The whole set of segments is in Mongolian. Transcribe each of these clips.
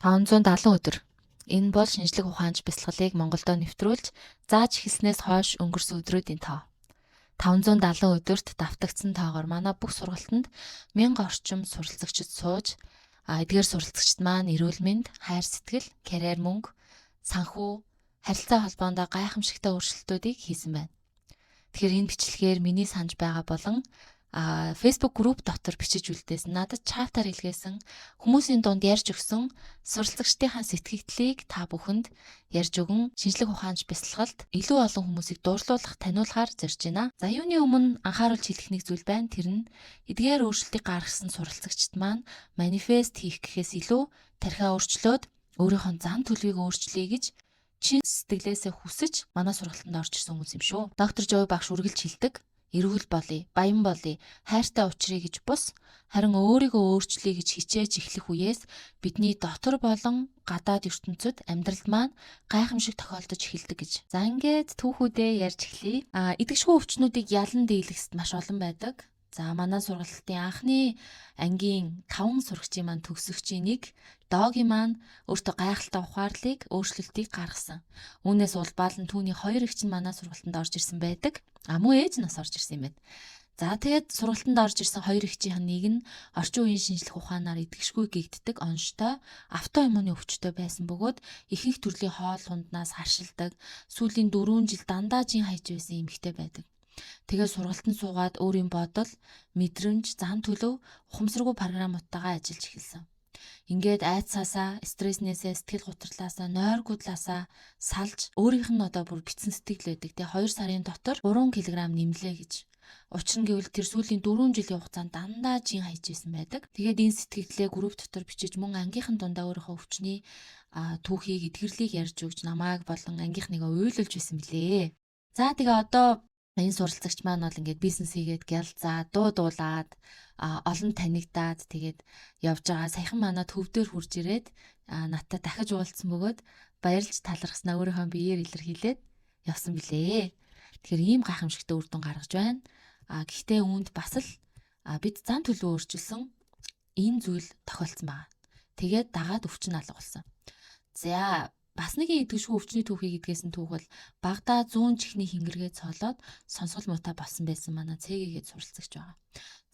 570 өдөр. Энэ бол шинжлэх ухаанч бясалгалыг Монголдо нэвтрүүлж зааж эхэлснээс хойш өнгөрсөн өдрүүдийн тоо. 570 өдөрт давтагдсан тоогоор манай бүх сургалтанд 1000 орчим суралцагчид сууж, эдгээр суралцагчид маань эрүүл мэнд, хайр сэтгэл, карьер мөнгө, санхүү, харилцаа холбоондоо гайхамшигтай өөрчлөлтүүдийг хийсэн байна. Тэгэхээр энэ бичлэгээр миний санаж байгаа болон Facebook group дотор бичиж үлдээсэн, надад чатаар илгээсэн хүмүүсийн дунд ярьж өгсөн суралцагчдынхаа сэтгэгдлийг та бүхэнд ярьж өгөн шинжлэх ухаанч бясалгалд илүү олон хүмүүсийг дурлуулах, таниулахаар зорж байна. За, юуны өмнө анхааруулж хэлэх нэг зүйл байна. Тэр нь эдгээр өөрчлөлтийг гаргасан суралцагчид маань манифест хийх гэхээс илүү тархиа өөрчлөөд өөрийнхөө зан төлөвийг өөрчлөе гэж чин сэтгэлээсээ хүсэж манай сургалтанд орж ирсэн хүмүүс юм шүү. Доктор Жой багш үргэлж хэлдэг: "Эрүүл болъё, баян болъё, хайртай учрыг" гэж бус, харин өөрийгөө өөрчлөе гэж хичээж эхлэх үеэс бидний дотор болон гадаад ертөнцид амьдралд маань гайхамшиг тохиолдож эхэлдэг гэж. За, ингээд түүхүүдээ ярьж эхлэе. Идэвхтэй өвчнүүдийг ялан дийлгэсэд маш олон байдаг. За, манай сургалтын анхны ангийн 5 сурагчийн маань төгсөгчийн нэг Доги маань өөртөө гайхалтай ухаарлыг, өөрчлөлтийг гаргасан. Үүнээс улбаалan түүний хоёр эгч нь манай сургалтанд орж ирсэн байдаг. Мөн ээж нь бас орж ирсэн юм байна. За, тэгээд сургалтанд орж ирсэн хоёр эгчийнх нь нэг нь орчин үеийн шинжлэх ухаанаар идэвхжгүй гэгддэг оноштой автоиммуны өвчтөй байсан бөгөөд ихэнх төрлийн хоол хунднаас харшилдаг, сүүлийн 4 жил дандаа жин хаяж байсан эмэгтэй байдаг. Тэгээд сургалтанд суугаад өөрийн бодол, мэдрэмж, зан төлөв, ухамсаргүй програмуудтайгаа ажиллаж эхэлсэн. Ингээд айдсаасаа, стресснээсээ, сэтгэл гутралаасаа, нойргуудлаасаа салж өөрийнх нь одоо бүр бичсэн сэтгэл байдаг. Тэгээ 2 сарын дотор 3 кг нэмлээ гэж. Учир нь гэвэл тэр сүүлийн 4 жилийн хугацаанд дандаа жин хаяж байсан байдаг. Тэгээд энэ сэтгэгдлээ групп дотор бичиж, мөн ангийнхан дундаа өөрийнхөө өвчний түүхийг, эдгэрлийг ярьж өгч намайг болон ангийнхныгаа уйлуулж байсан билээ. За, тэгээ одоо энэ суралцагч маань бол ингээд бизнес хийгээд гялзаа, дуу дуулаад, олон танигдаад тэгээд явж байгаа. Саяхан манай төв дээр хурж ирээд надтай дахиж уулзсан бөгөөд баярлж талархснаа өөрийнхөө биеэр илэрхийлээд явсан билээ. Тэгэхээр ийм гайхамшигтай үр дүн гаргаж байна. Гэхдээ үүнд бас л бид зан төлөв өөрчилсөн энэ зүйл тохиолдсон байгаа. Тэгээд дагаад өвчин алга болсон. За, бас нэгэн идэвхжгүй өвчний түүхийг гэдгээс нь түүх бол багадаа зүүн чихний хингэргээ цоолоод сонсгол муутай болсон байсан манай цэгээгээд суралцагч байгаа.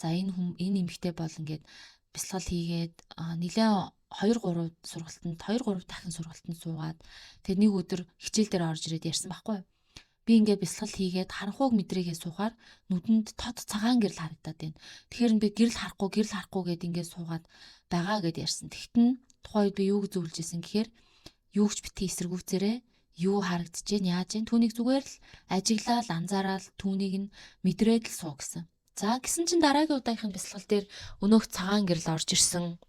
За, энэ хүм энэ эмэгтэй бол ингээд бясалгал хийгээд нэлээд 2 3 сургалтанд, 2 3 дахин сургалтанд суугаад тэгээд нэг өдөр хичээл дээр орж ирээд ярьсан байхгүй юу? Би ингээд бясалгал хийгээд харанхууг мэдрээгээ суухаар нүдэнд тод цагаан гэрэл харагдаад байна. Тэгэхээр би гэрэл харахгүй, гэрэл харахгүй гэд ингээд суугаад байгаа гэд ярьсан. Тэгтэн тухайн үед би юу гэж зөвлөж исэн гэхээр юу ч битгий эсэргүүцээрээ, юу харагдаж гэн, яаж гэн, түүнийг зүгээр л ажиглаал, анзаараад түүнийг нь мэдрээд л суу гэсэн. За, гэсэн чинь дараагийн удаагийнхын бясалгал дээр өнөөх цагаан гэрэл орж ирсэн.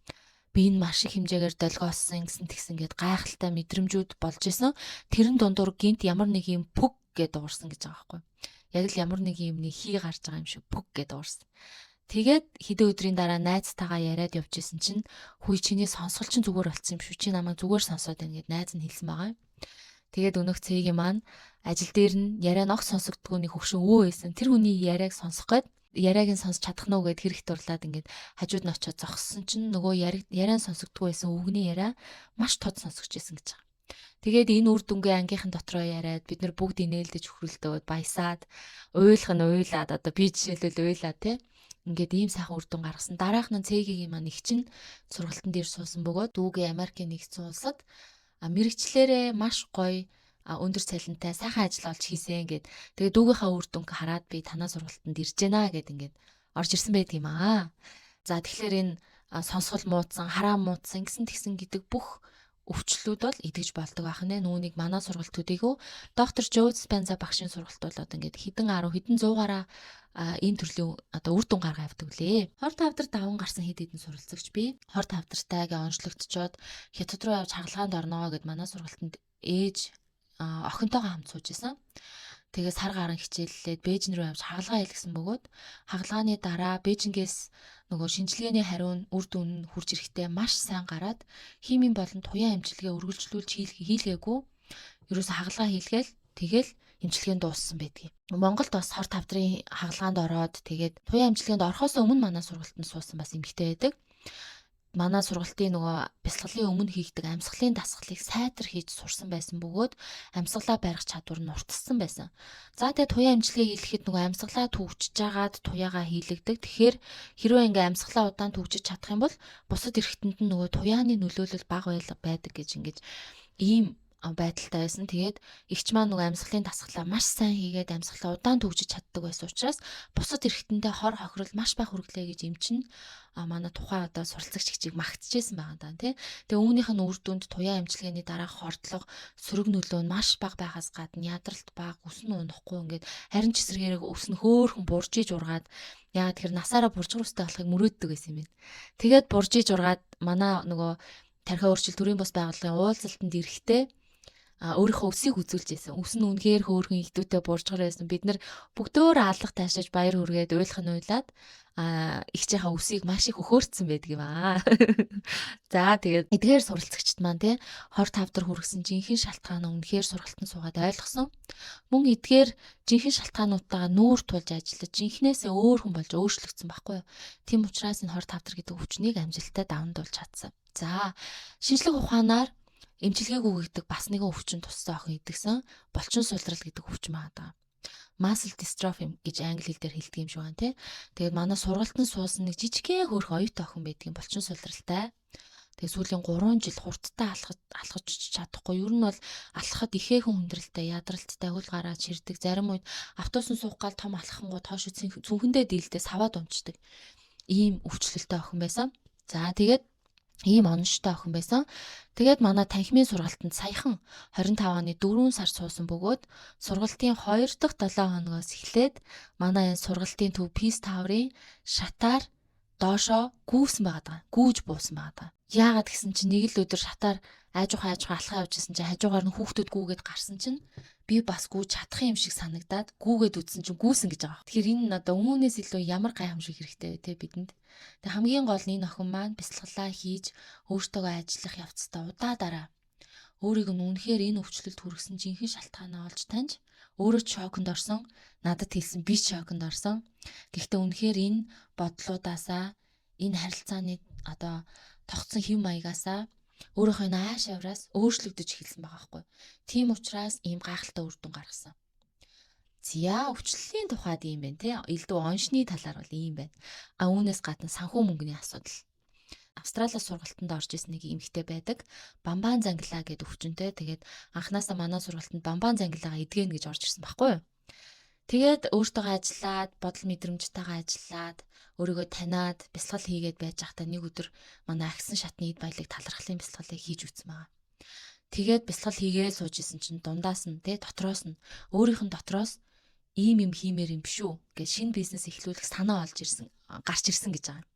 Би энэ маш их хэмжээгээр долгиосон гэсэн тэгсэн гээд гайхалтай мэдрэмжүүд болж исэн. Тэрэн дундуур гинт ямар нэг юм пүг гэдээ дуурсан гэж байгаа байхгүй. Яг л ямар нэг юм нэг хий гарч байгаа юм шиг пүг гэдээ дуурсан. Тэгээд хэдэн өдрийн дараа найзтайгаа яриад явж исэн чинь "Хүй, чиний сонсгол чинь зүгээр болцсон юм шүү. Чи намайг зүгээр сонсоод байна" гэд найз нь хэлсэн байгаа юм. Тэгээд өнөөх цэгийн маань ажил дээр нь яриа ногт сонсогддгоо нэг хөгшин өвөө байсан. Тэр хүний яриаг сонсох гээд, яриаг нь сонсч чадах нь уу гэд хэрэг дурлаад ингээд хажууд нь очиод зогссон чинь нөгөө яриа сонсогддгоо байсан өвгөний яриа маш тод сонсогч байсан гэж байгаа. Тэгээд энэ үр дүнгээ ангийнхан дотроо яриад бид нар бүгд инээлдэж хөрөлдөөд баясаад, уйлах нь уйлаад, одоо би жишээлбэл уйлаад те, ингээд ийм сайхан үр дүн гаргасан. Дараах нь цэгийн маань их чинь сургалтын дээр суусан бөгөөд дүүгээ Америкийн нэгдсэн улсад мэрэгчлэрээ маш гоё өндөр цалинтай сайхан ажил олж хийсэн гэд. Тэгээ дүүгийнхаа үр дүнг хараад би танаа сургалтанд ирж гэнэ гэд ингээд орж ирсэн байдаг юм аа. За, тэгэхээр энэ сонсгол муудсан, хараа муудсан гэсэн тэгсэн гэдэг бүх өвчлүүд бол идэгж болдог байх нэ. Үүнийг манай сургалт төдийгүй доктор Жо Диспенза багшийн сургалт бол одоо ингээд хэдэн 10 хэдэн 100-аараа энэ төрлийн одоо үр дүн гаргаа явдаг лээ. Хор тавдар даван гарсан хэд хэдэн суралцагч би хор тавдартайгаа онцлогдчоод хятад руу явж хагалгаанд орноо гэд манай сургалтанд ээж охинтойгоо хамт сууж исэн. Тэгээ сар гарan хичээллээд Бээжин рүү явж хагалгаа хийлгэсэн бөгөөд хагалгааны дараа Бээжингээс нөгөө шинжилгээний хариу нь, үр дүн нь хурж ирэхдээ маш сайн гараад химийн болон туяа эмчилгээ үргэлжлүүлж хийлгээгүй, ерөөсө хагалгаа хийлгээл тэгэл эмчилгээнд дууссан байдгийг. Монголд бас хор тавдрын хагалгаанд ороод тэгээд туяа эмчилгээнд орохоос өмнө манай сургалтанд суусан бас эмэгтэй байдаг. Манай сургалтын нөгөө бясалгалын өмнө хийгдэг амьсгалын дасгалыг сайтар хийж сурсан байсан бөгөөд амьсгалаа барих чадвар нь уртассан байсан. За, тэгээд туяа эмчилгээ хийлгэхэд нөгөө амьсгалаа түгжиж жагаад туяагаа хийлэгдэг. Тэгэхээр хэрвээ ингээ амьсгалаа удаан түгжиж чадах юм бол бусад эрхтэнд нь нөгөө туяаны нөлөөлөл бага байдаг гэж ингэж ийм байдалтай байсан. Тэгээд эгч маань нөгөө амьсгалын дасгалаа маш сайн хийгээд амьсгалаа удаан түгжиж чаддаг байсан учраас бусад эрхтэндээ хор хохирол маш бага хүргэлээ гэж эмчин манай тухайн одоо суралцагч эгчийг магтчихсэн байгаа даа, тий. Тэгээ үүнийх нь үр дүнд туяа эмчилгээний дараах хордлого, сөрөг нөлөө нь маш бага байхаас гадна ядралт бага, үс нь унахгүй, ингээд харин ч эсрэгээрээ үс нь хөөхөн буржиж ургаад, яагаад тэгэхээр насаараа буржгар үстэй болохыг мөрөөддөг байсан юм байна. Тэгээд буржиж ургаад манай нөгөө тархиа өөрчлөлт төрийн бус байгууллагын уулзалтанд ирэхдээ өөрийнхөө өсийг үзүүлж байсан. Өс нь үнэхээр хөөрхөн ихдүүтэй буржгар байсан. Бид нар бүгдөөр алга таашиж, баяр хүргээд, уйлах нь уйлаад эгчийнхаа өсийг маш их хөхөөрцөн байдаг юм аа. За, тэгээд эдгээр суралцагчд маань, тий, 25 дахь хүргэсэн жинхэнэ шалтгаан үнэхээр сургалтанд суугаад ойлгосон. Мөн эдгээр жинхэнэ шалтгаануудтайгаа нүүр тулж ажиллаж, жинхнээсээ өөр хүн болж өөрчлөгдсөн байхгүй юу. Тийм учраас энэ 25 дахь гэдэг өвчнийг амжилттай даван дуулж чадсан. За, шинжлэх ухаанаар эмчилгээг өгдөг бас нэгэн өвчин туссан охин идэгсэн булчин сулрал гэдэг өвчин байгаа. Muscle dystrophy гэж англи хэл дээр хэлдэг юм шиг байна, тий. Тэгээд манай сургалтанд суусан нэг жижигхэн хөөрхөн оюутан охин байдгийн булчин сулралтай. Тэгээ сүүлийн 3 жил хурдтай алхаж алхаж чадахгүй. Ер нь бол алхахад ихээхэн хүндрэлтэй, ядралттай, хөл гараад ширдэг. Зарим үед автобусан суух гал том алхахангууд хойш цүнхэндээ дийлдээ саваад унцдаг. Ийм өвчлөлтэй охин байсан. За, тэгээд ийм оноштой охин байсан. Тэгээд манай танхимын сургалтанд саяхан 25 оны 4 сар суусан бөгөөд сургалтын 2 дахь 7 хоногоос эхлээд манай энэ сургалтын төв Peace Tower-ын шатаар доошоо гүйсэн байгаа даа. Гүүж буусан байгаа даа. Яагаад гэсэн чинь нэг л өдөр шатаар аажуухан аажуухан алхаа явж исэн чинь хажуугаар нь хүүхдүүд гүүгээд гарсан чинь би бас гүүж чадах юм шиг санагдаад гүүгээд үзсэн чинь гүүсэн гэж байгаа. Тэгэхээр энэ одоо үүнээс илүү ямар гайхамшиг хэрэгтэй вэ, те, бидэнд. Тэгээ хамгийн гол нь энэ охин маань бясалгалаа хийж өөртөөгөө ажиллах явцдаа удаа дараа өөрийг нь үнэхээр энэ өвчлөлд хүргэсэн жинхэнэ шалтгаанаа олж таньж, өөрөө ч шоконд орсон, надад хэлсэн, би ч шоконд орсон. Гэхдээ үнэхээр энэ бодлуудаасаа, энэ харилцааны одоо тогтсон хэв маягаасаа, өөрийнхөө нааш авраас өөрчлөгдөж эхэлсэн байгаа байхгүй. Тийм учраас ийм гайхалтай үр дүн гаргасан. За, өвчлөлийн тухайд ийм байна, те. Элдв оншны талаар бол ийм байна. А үүнээс гадна санхүү мөнгөний асуудал. Австралиас сургалтанд орж исэн нэг эмэгтэй байдаг. Бамбан зангилаа гэдэг өвчнөтэй. Тэгээд анханасаа манай сургалтанд бамбан зангилаагаа эдгэн гэж орж ирсэн байхгүй юу? Тэгээд өөртөөгөө ажиллаад, бодол мэдрэмжтэйгээ ажиллаад, өөрийгөө таниад, бясалгал хийгээд байж байхдаа нэг өдөр манай агсан шатны эд баялаг талархлын бясалгалыг хийж үзсэн байгаа. Тэгээд бясалгал хийгээд сууж исэн чинь дундаас нь, те, дотроос нь, өөрийнх нь дотроос ийм юм хиймээр юм биш үү гэж шинэ бизнес эхлүүлэх санаа олж ирсэн, гарч ирсэн гэж байгаа.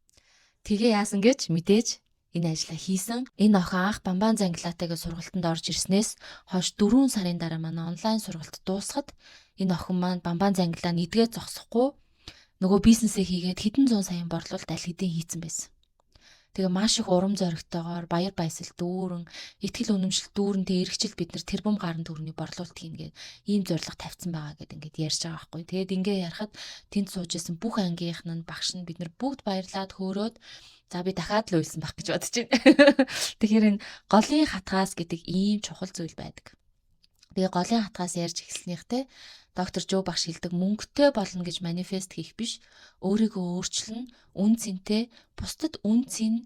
Тэгээ яасан гэж мэдээж энэ ажлаа хийсэн. Энэ охин анх Бамбан зангилаатайгаа сургалтанд орж ирснээс хойш 4 сарын дараа манай онлайн сургалт дуусахад энэ охин маань Бамбан зангилаа нэдгээ зогсохгүй нөгөө бизнесээ хийгээд хэдэн зуун саяын борлуулалт аль хэдийн хийцэн байсан. Тэгээ маш их урам зоригтойгоор, баяр баясгал дүүрэн, итгэл үнэмшил дүүрэн тэ эргчил бид нар тэрбум гарan төгрөгийн борлуулалт хийнэ гээд ийм зорилго тавьсан байгаа гэд ингээд ярьж байгаа байхгүй. Тэгээд ингээ ярихад тэнд сууж исэн бүх ангийнх нь, багш нь, бид нар бүгд баярлаад хөөрөөд, за, би дахиад л уйлсан байх гэж бодож байна. Тэгэхээр энэ голын хатгаас гэдэг ийм чухал зүйл байдаг. Тэгээ голын хатгаас ярьж эхэлснийхтэй доктор Жо багш хэлдэг: мөнгөтэй болно гэж манифест хийх биш, өөрийгөө өөрчлөн, үн цэнтэй, бусдад үн цэн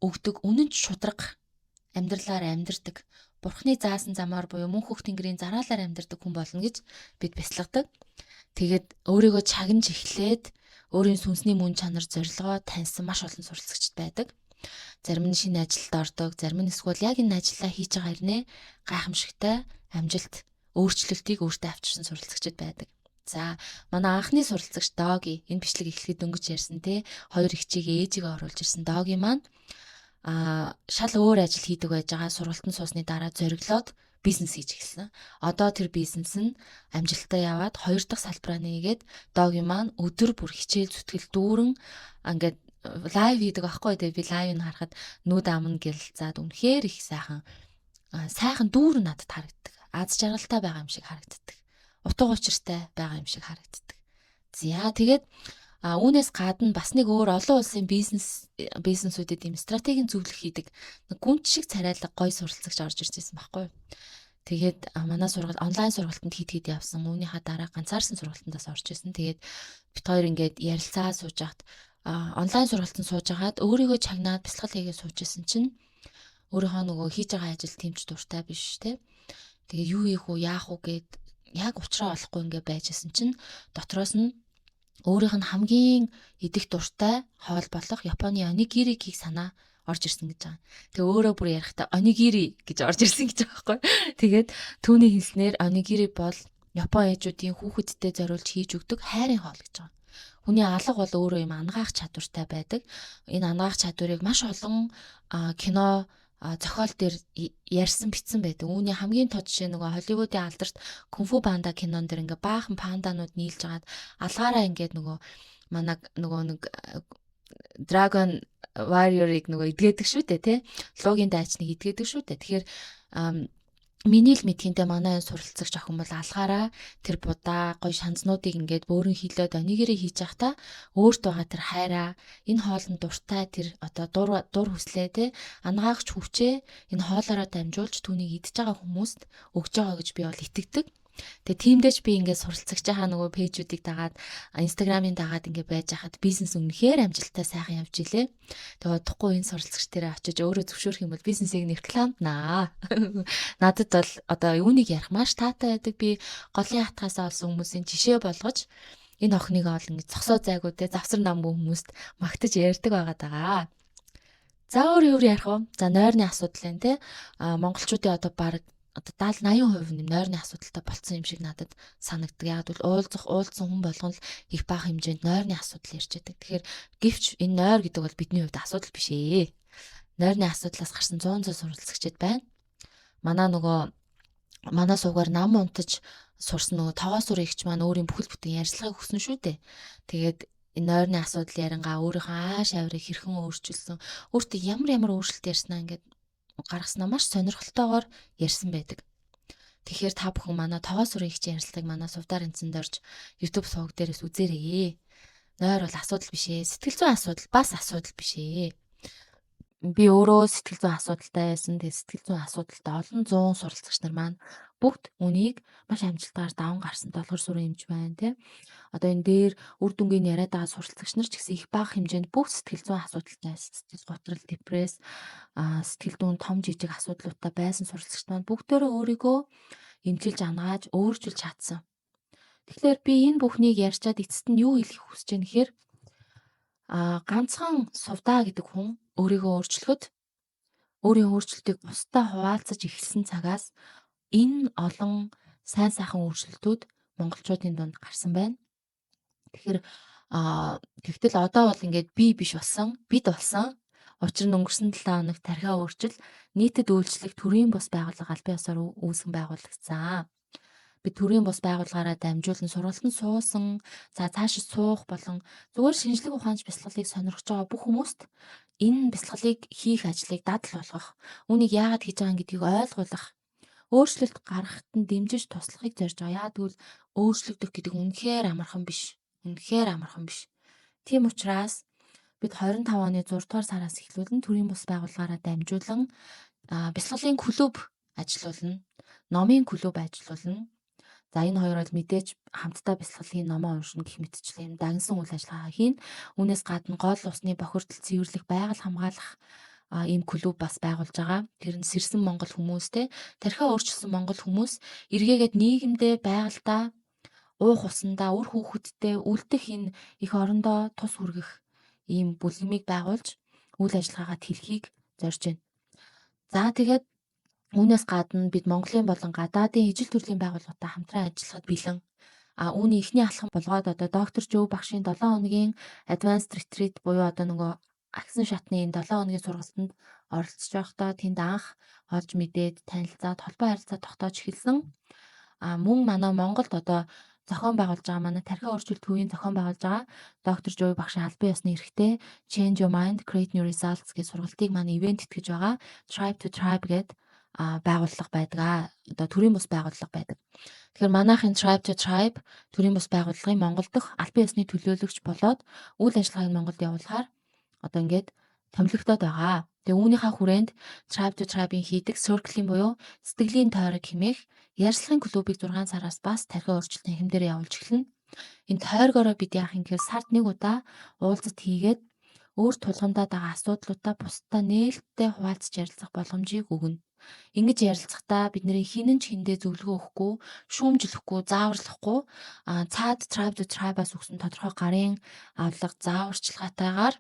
өгдөг, үнэн ч шударга амьдралаар амьдардаг, Бурхны заасан замаар буюу мөнх хөх тэнгэрийн зараалаар амьдардаг хүн болно гэж бид бясалгадаг. Тэгээд өөрийгөө чагнаж эхлээд өөрийн сүнсний мөн чанар, зорилгоо таньсан маш олон суралцагчид байдаг. Зарим нь шинэ ажилд ордог, зарим нь эсвэл яг энэ ажлаа хийж байгаа хэрнээ гайхамшигтай амжилт, өөрчлөлтийг өөртөө авчирсан суралцагчид байдаг. За, манай анхны суралцагч Доги, энэ бичлэг эхлэхэд дөнгөж ярьсан, те, хоёр эгчийг ээжигээ оруулж ирсэн Доги маань шал өөр ажил хийдэг байж байгаа, сургалтанд суусны дараа зориглоод бизнес хийж эхэлсэн. Одоо тэр бизнес нь амжилттай яваад хоёр дахь салбараа нээгээд Доги маань өдөр бүр хичээл зүтгэл дүүрэн ингээд live хийдэг байхгүй. Тэгээ би live-ыг харахад нүд ам нь гялцаад үнэхээр их сайхан сайхан дүүрэн надад харагддаг. Аз жаргалтай байгаа юм шиг харагддаг. Утга учиртай байгаа юм шиг харагддаг. За, тэгээд А үүнээс гадна бас нэг өөр олон улсын бизнесүүдэд ийм стратегийн зөвлөх хийдэг нэг гүнт шиг царайлаг гой суралцагч орж ирж байсан байхгүй юу. Тэгээд манай сургалт онлайн сургалтанд хит хит явсан. Үүнийхээ дараа ганцаарсан сургалтандаас орж исэн. Тэгээд бид хоёр ингээд ярилцаа сууж байхад онлайн сургалтанд сууж байгаад өөрийгөө чагнаад бясалгал хийгээ сууж исэн чинь өөрийнхөө нөгөө хийж байгаа ажил тэмч дуртай биш те. Тэгээ юу хийх үү, яах уу гэд яг учраа олохгүй ингээ байжсэн чинь дотроос нь өөрийнх нь хамгийн идэх дуртай хоол болох Японы онигириг санаа орж ирсэн гэж байгаа. Тэгээ өөрөө бүр ярихдаа онигири гэж орж ирсэн гэж байгаа байхгүй. Тэгээд түүний хэлснээр онигири бол Япон ээжүүдийн хүүхэдтэй зориулж хийж өгдөг хайрын хоол гэж байгаа. Хүний алга бол өөрөө юм ангаах чадвартай байдаг. Энэ ангаах чадварыг маш олон кино зохиол дээр ярьсан бичсэн байдаг. Үүний хамгийн тод жишээ нөгөө Холливуудын алдарт Кунфу панда кинон дээр ингээ баахан панданууд нийлж агаад алгаараа ингээд нөгөө манай нөгөө нэг Dragon Warrior-ыг нөгөө эдгээдэг шүү дээ, тий? Луугийн дайчныг эдгээдэг шүү дээ. Тэгэхээр миний л мэдхинтэй манай энэ суралцагч охин бол алгаараа тэр будаа гой шанзнуудыг ингээд бөөрөн хилээд онигэрээ хийж явахдаа өөрт байгаа тэр хайраа, энэ хоолнд дуртай тэр одоо дур дур хүслээ, те, ангаагч хүчээ энэ хоолоороо дамжуулж түүнийг идж байгаа хүмүүст өгж байгаа гэж би бол итгэдэг. Тэгээ тиймдээч би ингээд суралцагчийнхаа нөгөө page үүдийг дагаад, Инстаграмын дагаад ингээд байж хахад бизнес үнэхээр амжилттай сайхан явж илээ. Тэгээ удахгүй энэ суралцагч дээрээ очиж өөрөө зөвшөөрөх юм бол бизнесийг нь рекламднаа. Надад бол одоо юуныг ярих маш таатай байдаг. Би голын хатгаасаа олсон хүмүүсийн жишээ болгож энэ охиныг ол ингэж зогсоо зайгүй те, завсар намгүй хүмүүст магтаж ярьдаг байгаа даа. За, өөр өөр ярих уу? За, нойрны асуудал энэ те. А монголчуудын одоо баг одоо 70 80% нь нойрны асуудалтай болцсон юм шиг надад санагддаг. Яг бол уулзах уулзсан хүн болгон л их бага хэмжээнд нойрны асуудал ярьж байдаг. Тэгэхээр гэвч энэ нойр гэдэг бол бидний хувьд асуудал биш ээ. Нойрны асуудлаас гарсан 100 100 суралцагчид байна. Манай нөгөө манай суугаар нам унтаж сурсан нөгөө тогоо сүр эгч маань өөрийн бүхэл бүтэн ярьцлагыг өгсөн шүү дээ. Тэгээд энэ нойрны асуудал ярангаа өөрийнхөө ааш авирыг хэрхэн өөрчилсөн, өөртөө ямар ямар өөрчлөлт ярьснаа ингээд гаргаснаа маш сонирхолтойгоор ярьсан байдаг. Тэгэхээр та бүхэн манай тогоо сүрийн эгч ярилцлагыг манай сувдаар энцэнд орж YouTube суваг дээрээс үзээрэй. Нойр бол асуудал биш ээ. Сэтгэл зүйн асуудал бас асуудал биш ээ. Би өөрөө сэтгэл зүйн асуудалтай байсан. Тэгээ сэтгэл зүйн асуудалтай олон зуун суралцагч нар маань бүгд үнийг маш амжилттайгаар даван гарсан долгор сүрэн эмч байна тий. Одоо энэ дээр үр дүнгийн яриад байгаа суралцагч нар ч гэсэн их бага хэмжээнд бүх сэтгэл зүйн асуудалтай байсан. Сэтгэл готрол, депресс, сэтгэл зүйн том жижиг асуудлуудтай байсан суралцагч маань бүгдөө өөрийгөө эмчилж ангааж өөрчилж чадсан. Тэгэхээр би энэ бүхнийг ярьчаад эцэст нь юу хэлэх хүсэж байна гэхээр ганцхан сувдаа гэдэг хүн өөрийгөө өөрчлөхөд, өөрийн өөрчлөлтийг бусдад хуваалцаж эхэлсэн цагаас энэ олон сайн сайхан өөрчлөлтүүд монголчуудын дунд гарсан байна. Тэгэхээр тэгтэл одоо бол ингээд би биш болсон, бид болсон. Учир нь өнгөрсөн 7 хоногт тархиа өөрчил нийтэд үйлчлэх төрийн бус байгууллага албан ёсоор үүсгэн байгуулагдсан. Би төрийн бус байгууллагаараа дамжуулан сургалтанд суусан, за цаашид суух болон зүгээр шинжлэх ухаанч бясалгалыг сонирхож байгаа бүх хүмүүст энэ бясалгалыг хийх ажлыг дадал болгох, үүнийг яагаад хийж байгаа гэдгийг ойлгуулах, өөрчлөлт гаргахад нь дэмжиж туслахыг зорж байгаа. Яагаад гэвэл өөрчлөгдөх гэдэг үнэхээр амархан биш. Үнэхээр амархан биш. Тийм учраас бид 25 оны 6 дугаар сараас эхлүүлэн төрийн бус байгууллагаараа дамжуулан бясалгалын клуб ажиллуулна. Номын клуб ажиллуулна. За, энэ хоёр бол мэдээж хамтдаа бясалгалын номоо уншина гэх мэтчлэн юм дагнсан үйл ажиллагаа хийнэ. Үүнээс гадна гол усны бохирдол цэвэрлэх, байгаль хамгаалах ийм клуб бас байгуулж байгаа. Тэр нь сэрсэн монгол хүмүүс те, тархиа өөрчилсөн монгол хүмүүс эргээгээд нийгэмдээ, байгальдаа, уух усандаа, үр хүүхэдтэй үлдэх энэ их орондоо тус хүргэх ийм бүлгэмийг байгуулж үйл ажиллагаагаа тэлхийг зорж байна. За, тэгээд үүнээс гадна бид Монголын болон гадаадын ижил төрлийн байгууллагатай хамтран ажиллахад бэлэн. А үүний эхний алхам болгоод одоо доктор Жөө багшийн 7 хоногийн Advanced Retreat буюу одоо нөгөө агсан шатны энэ 7 хоногийн сургалтанд оролцож байхдаа тэнд анх олж мэдээд, танилцаад, холбоо харилцаа тогтоож эхэлсэн. А мөн манай Монголд одоо зохион байгуулж байгаа, манай тархиа өөрчлөлт төвийн зохион байгуулж байгаа доктор Жөө багшийн албан ёсны эрхтэй Change Your Mind, Create New Results гэх сургалтыг манай ивент тэтгэж байгаа Tribe to Tribe гээд Байгууллага байдаг аа. Одоо төрийн бус байгууллага байдаг. Тэгэхээр манайхын Tribe to Tribe төрийн бус байгууллагын Монгол дахь албан ёсны төлөөлөгч болоод үйл ажиллагааг нь Монголд явуулахаар одоо ингээд томилогдоод байгаа. Тэгээ үүнийхээ хүрээнд Tribe to Tribe-ийн хийдэг circle-ийн буюу сэтгэлийн тойрог хэмээх ярилцлагын клубыг 6 сараас бас тархи өөрчлөлтийн хэм дээр явуулж эхэлнэ. Энэ тойргоороо бид яах юм гэхээр сард нэг удаа уулзалт хийгээд өөр тулгамдаад байгаа асуудлуудаа бусдаа нээлттэй хуваалцаж ярилцах боломжийг өгнө. Ингэж ярилцахдаа бидний хэн нь ч хэндээ зөвлөгөө өгөхгүй, шүүмжлэхгүй, зааварлахгүй, цаад Tribe to Tribe-аас өгсөн тодорхой гарын авлага, зааварчилгаатайгаар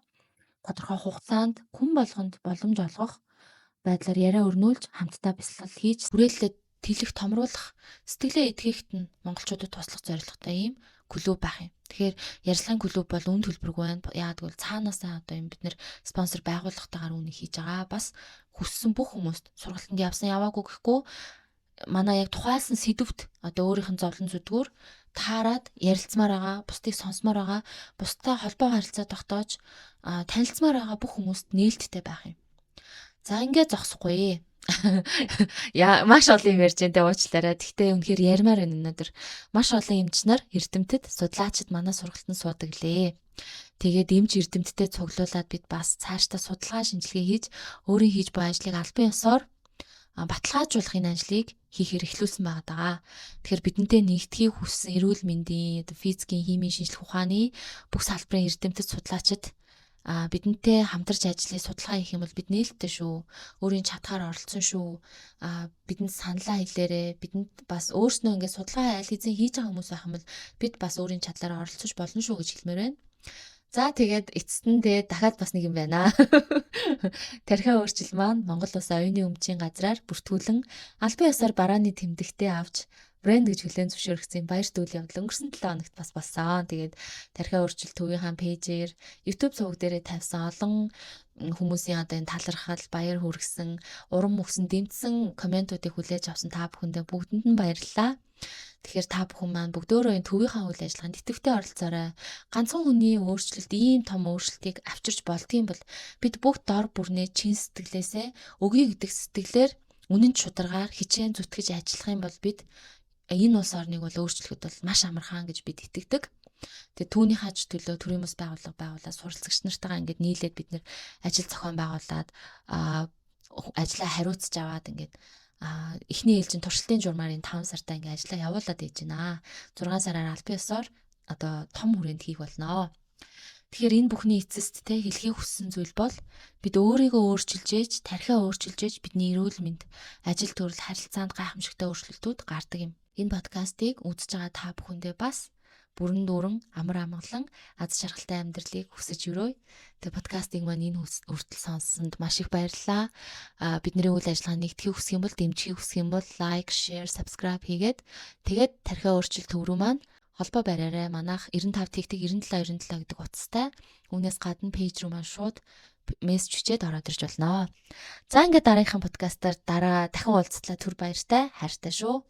тодорхой хугацаанд хүн болгонд боломж олгох байдлаар яриа өрнүүлж, хамтдаа бясалгал хийж, хүрээлэлээ тэлэх, томруулах, сэтгэлээ эдгэхэд нь монголчуудад туслах зорилготой ийм клуб байх юм. Тэгэхээр ярилцлагын клуб бол үн төлбөргүй байна. Яагаад гэвэл цаанаасаа одоо юм бид нэр спонсор байгууллагатайгаар үүнийг хийж байгаа. Бас хүссэн бүх хүмүүст, сургалтанд явсан яваагүй гэхгүй, манай яг тухайлсан сэдвт одоо өөрийнх нь зовлон зүдгүүр таарад ярилцмаар байгаа, бусдыг сонсомоор байгаа, бусдаа холбоо харилцаа тогтоож танилцмаар байгаа бүх хүмүүст нээлттэй байх юм. За, ингээд зогсохгүй. Яа, маш олон юм ярьж байна те, уучлаарай. Гэхдээ үнэхээр ярмаар байна өнөөдөр. Маш олон эмч нар, эрдэмтэд, судлаачид манай сургалтанд суудаг лээ. Тэгээд эмч эрдэмтдээ цуглуулад бид бас цаашдаа судалгаа шинжилгээ хийж, өөрийн хийж буй ажлыг албан ёсоор баталгаажуулах энэ ажлыг хийхээр эхлүүлсэн байгаа даа. Тэгэхээр бидэнтэй нэгдэхийг хүссэн эрүүл мэндийн, физикийн, химийн, шинжлэх ухааны бүх салбарын эрдэмтэд, судлаачид бидэнтэй хамтарч ажиллая, судалгаа хийх юм бол бид нээлттэй шүү. Өөрийн чадхаар оролцсон шүү. Бидэнд саналаа хэлээрээ. Бидэнд бас өөрснөө ингээд судалгаа аль хэзээ хийж байгаа хүмүүс байх юм бол бид бас өөрийн чадлаараа оролцож болно шүү гэж хэлмээр байна. За, тэгээд эцэст нь тэгээд дахиад бас нэг юм байна. Тархиа өөрчлөл маань Монгол Улсын оюуны өмчийн газраар бүртгүүлэн албан ёсоор барааны тэмдэгтээ авч брэнд гэж хүлээн зөвшөөрөгдсөн баярт үйл явдал өнгөрсөн 7 хоногт бас болсон. Тэгээд тархиа өөрчлөлт төвийнхаа page ээр, YouTube суваг дээрээ тавьсан олон хүмүүсийн одоо энэ талархал, баяр хүргэсэн, урам өгсөн, дэмжсэн comment уудыг хүлээж авсан та бүхэндээ бүгдэнд нь баярлалаа. Тэгэхээр та бүхэн маань бүгдөөрөө энэ төвийнхаа үйл ажиллагаанд идэвхтэй оролцоорой. Ганцхан хүний өөрчлөлт ийм том өөрчлөлтийг авчирч болдгийм бол бид бүгд дор бүрнээ чин сэтгэлээсээ өгье гэдэг сэтгэлээр, үнэн шударгаар хичээн зүтгэж ажиллах юм бол бид энэ улс орныг бол өөрчлөхөд бол маш амархан гэж бид итгэдэг. Тэгээ түүнийхээ ч төлөө төрийн бус байгууллага байгуулаад, суралцагч нартайгаа ингээд нийлээд бид нэр ажил зохион байгуулад, ажлаа хариуцж аваад, ингээд эхний ээлжин туршилтын журмаар энэ 5 сартаа ингээд ажлаа явуулаад ээж байна. 6 сараар албан ёсоор одоо том хүрээнд хийх болно. Тэгэхээр энэ бүхний эцэст те хэлхийг хүссэн зүйл бол бид өөрийгөө өөрчилж ээж, тархиа өөрчилж ээж бидний эрүүл мэнд, ажил төрөл, харилцаанд гайхамшигтай өөрчлөлтүүд гардаг юм. Энэ подкастыг үзэж байгаа та бүхэндээ бас бүрэн дүүрэн амар амгалан, аз жаргалтай амьдралыг хүсэж өрөөе. Тэгээ подкастыг маань энэ хүртэл сонссонд маш их баярлалаа. Бидний үйл ажиллагаанд нэгдэхийг хүсэх юм бол, дэмжихийг хүсэх юм бол like, share, subscribe хийгээд, тэгээд тархиа өөрчлөлт төв рүү маань холбоо бариарай. Манайх 95 тэгтэг 97 97 гэдэг утастай. Үүнээс гадна page рүү маань шууд мессеж бичээд ороод ирж болно. За, ингээд дараагийнхаа подкастаар дараа дахин уулзтлаа, түр баяртай, хайртай шүү.